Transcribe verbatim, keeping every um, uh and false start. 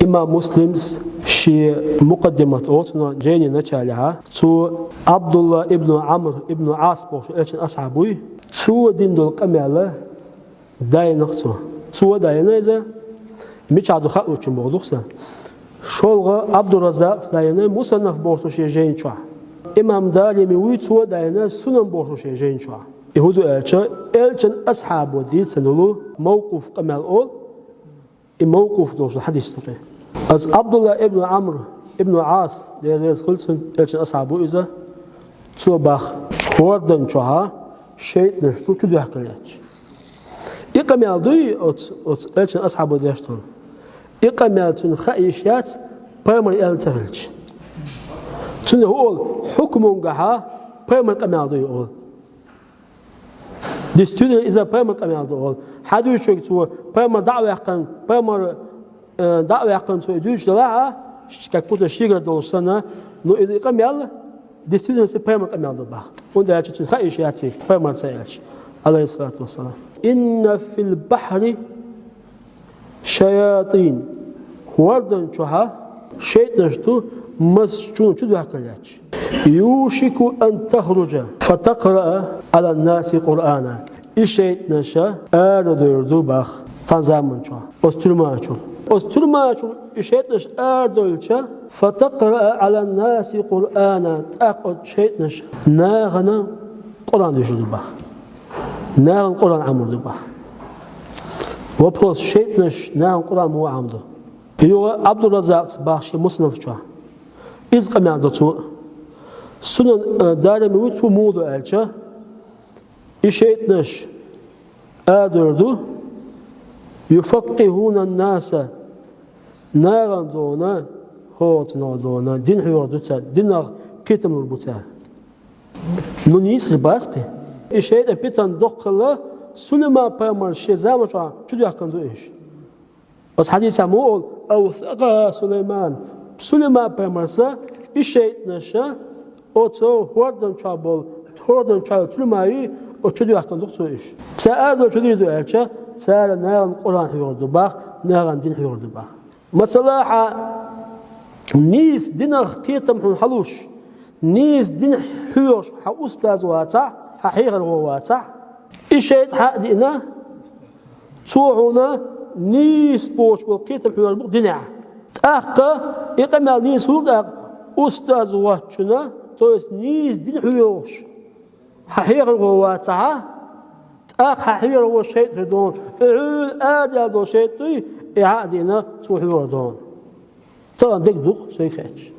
Имам Муслимс шен мукъаддимат оцуна жайни началехьа, цо Абдулла ибн Амр ибн Ӏас бохуш элчан асхьаб вуй, цо дина долу къамел дайнах цо. Цо дайна иза, мичахь ду хаалучун боху дух сан. ШолгӀа Абдураззакъс дайна Мусаннаф бохуш шен жайна чохь. Имам Дарими вуй, цо дайна Сунан бохуш шен жайна чохь. И хӀун ду аьлча, элчан асхьабо дийцина долу мавкъуф къамел олу, и мавкъуф долуш хьадис ду кхин. Аса Абдулла ибн Амр ибн Ӏас, Дела реза хуьлда цунна, элчан асхьаб ву иза, цо бах, хӀордан чохьа шайтӀанаш ду чудоьхкина лаьтташ. И къамел дуй оцу, оцу элчан асхьабо деш долу? И къамел цунна хаа йиш яц, пайхамар аьлла ца хилча. Цунна хӀун олу, хьукмунгахьа пайхамар къамел дуй олу. Действительно, иза пайхамар къамел ду олу. Хьан дуьйцуш верг цо, пайхамар дӀа а ваьккхина, пайхамар, э, дӀа а ваьккхина цо и дуьйцуш делахь а, ш-, как будто шегара долуш санна, но иза и къамел, действительно, иза пайхамар къамел ду бах. ХӀунда аьлча цунна хаа йиш яц и, пайхамар ца аьлча, алейхиссалату вассалам. «Инна фил бахьри шаятин». ХӀордан чохьа шайтӀанаш ду, мас чу чудоьхкина лаьтташ. «Юшику ан тахруджа, фатакъраа ала наси Къуръана». И шайтӀанаша арадевр ду бах цхьана заман чохь оцу туьрма чуьра. Оцу туьрма чуьра и шайтӀанаш арадевлча, «фатакъраа ала наси Къуръана», тӀаккха оцу шайтӀанаша нахана Къуръан дуьйцур ду бах. Нахана Къуръан Ӏамор ду бах. Вопрос: шайтӀанаш нахана Къуръан муха Ӏамор ду? Юха Абдураззакъс бах шен Мусаннаф чохь. Иза къамел до цо. Сунан, э, Дарими ву, цо муха ду аьлча, и шайтӀанаш арадевр ду, «юфаккихуна наса», нахана дона, хӀокху цунах дона, дин хьоьхур ду цара, динах кхетам лур бу цара. Ну, нийса хир бац кхин. И шайтӀан питана доккхалла Сулайман пайхамар шен заман чохь чудоьхкина ду уьш. Оцу хьадисехь ма олу: «Ау сакъа Сулайман». Сулайман пайхамарса и шайтӀанаша оцу хӀордан чохь болу, хӀордан чохь йолу туьрмаи оцу чудоьхкина ду цо уьш. Цара арадевр чу дийр ду аьлча, цара нахана Къуръан хьоьхур ду бах, нахана дин хьоьхур ду бах. Масала, хьан нийса динах кхетам хьуна хьалуш, нийса дин хьоьхуш хьан устаз вацахь, хьан хьехархо вацахь, и шайтӀа хьан а диъна, цо хьуна нийса боцуш болу кхетам хьоьхур бу динехь. ТӀаккха и къамел нийса хуьлу тӀаккха устаз воцчунна, то есть нийса дин хьоьхуш хьан хьехархо вацахьа, тӀаккха хьан хьехархо шайтӀа хир ду хьуна. И хьуьлла арадаьлла долу шайтӀа дуй, и хьан а диъна, цо хьоьхур ду хьуна. Тахана дерг ду-кх, соьга хеташ.